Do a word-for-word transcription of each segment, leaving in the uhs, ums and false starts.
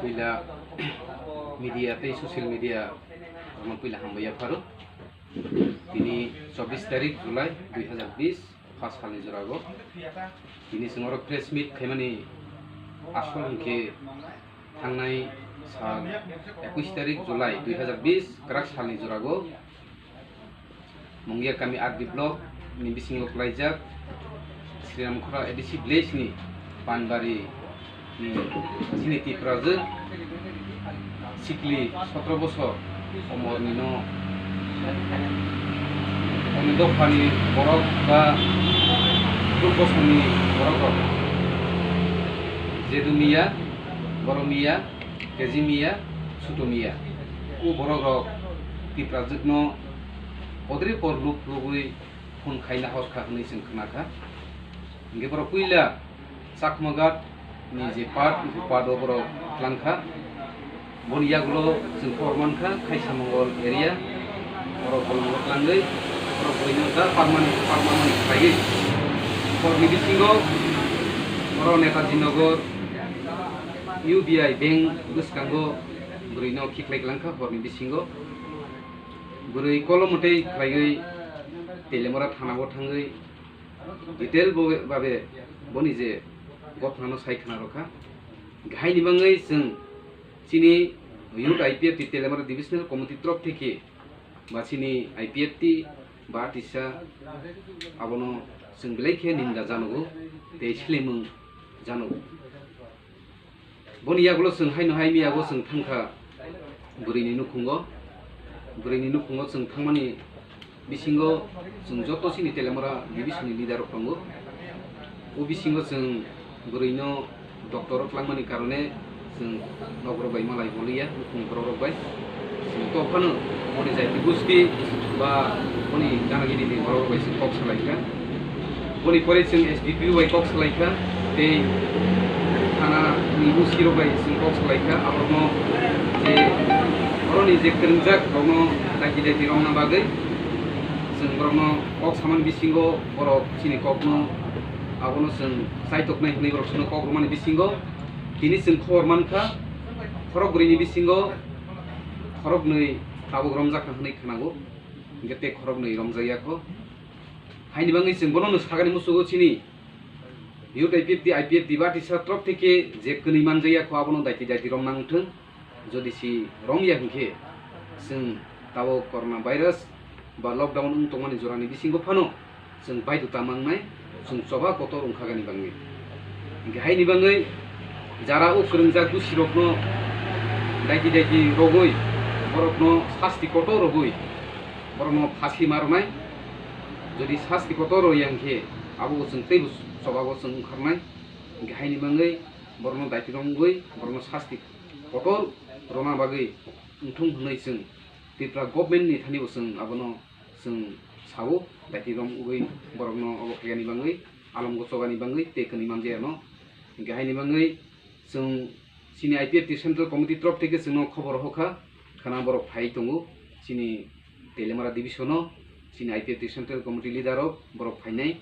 Puila media tei social media rokno puila hambai yapharo. Tini chobbish tarik July dui hazar bish, pha salni jorago. Tini chwng oro press meet khaimani asol hwnkhe thangnai sal ekush tarik July dui hazar bish kwrak salni jorago Mungia kami R D block ni bisingo kwlaijak Sriramkhora A D C village ni Panbari ni chini Tiprajwk sikli sotro bosor omorni no, omni dophani borok ba twrwk bosor ni borok rok Jedu Miya, Boro Miya, Keji Miya, Suto Miya. O borok rok Tiprajwk no podre por luk lugwi phone khaina hor kha hwnwi chwng khna kha. Hwnkhe borok puila Chakmaghat ni je part, o part o borok tlang kha. Boni yagulo chwng khobor man kha, Khaisa Mongol area, borok bolongo tlangwi, borok buino da permanent, permanent khlaiwi. Horni bisingo oro Netaji Nagar U B I bank bwskango bwrwino khiklai klang kha horni bisingo. Bwrwi kolomo tei khlaiwi Telemora thanao thangwi detail bo-, babe boni je gothnano sai khna rw kha. Haini bangwi chwng chini Youth I P F T Telemara Divisional Committee torof theke ba chini I P F T ba tisa abono chwng belai khe ninda janogo tei slemung janogo. Boni yagulo chwng haino hai miyago chwng thangkha bwrwini nukhungo. Bwrwini nukhungo chwng thangmani bisingo chwng joto chini Telemora division ni leader rok tongo. O bisingo chwng bwrwino doctor o twlangmani karone chwng nok rok bai malai boliya, nukhungni borok rok bai. Chwng to phano boni jati gusti ba boni gana gini ni borok rok bai chwng kok salai kha. Boni pore chwng S D P O bai kok salai kha, tei thana ni O C rok bai chwng kok salai kha. Aborokno je, borokni je kwrwngjak rokno daiti daiti romna bagwi chwng borokno kok samani bisingo borok chini kokno abono chwng chaitoknai hwnwi borok chwngno kok romani bisingo tini chwng khobor man kha, khorok bwrwini bisingo khoroknwi tabuk romjak kha hwnwi khwnago, hwnkhe tei khoroknwi romjakya kho. Haini bangwi chwng bono no sakani muchugo chini Youth I P F T, I P F T ba tisa torof theke je kwnwi manjakya kho abono daiti daiti romna wngthwng. Jodi si romya hwnkhe chwng tabuk corona virus ba lockdown wng tongmani jorani bisingo phano chwng baidota mangnai, chwng choba kotor wngkhagani bangwi. Hwnkhe haini bangwi jara o kwrwngjak gusirokno daiti daiti rogwi borokno sasti kotor rogwi borokno phasi ma rwnai. Jodi sasti kotor rwya hwnkhe abo bo chwng teibo chobago chwng wngkharnai. Hwnkhe haini bangwi borokno daiti romgwi borokno sasti kotor rwna bagwi wngthung hwnwi chwng Tripura government ni thani bo chwng abono chwng sao, daiti romgwi borokno obo khaiyani bangwi, alongo chobani bangwi tei kwnwi manjakya no. Hwnkhe haini bangwi chwng chini I P F T Central Committee torof theke chwngno khobor hokha, khana borok phai tongo chini Telemara division o, chini I P F T Central Committee leader rok borok phainai,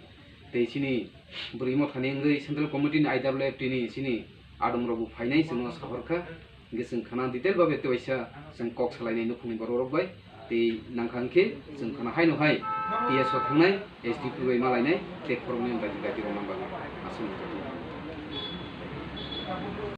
tei chini bwrwi mothani wngwi Central Committee ni I W F T ni chini adong rok bo phainai chwngno sahorkha. Hwnkhe chwng khana detail babe tei waisa chwng kok salainai nukhungni borok rok bai. Tei nangkha hwnkhe chwng khana haino hai T S o thangnai, S D P O bai malainai tei khoroknwi daiti daiti romna bagwi aswk.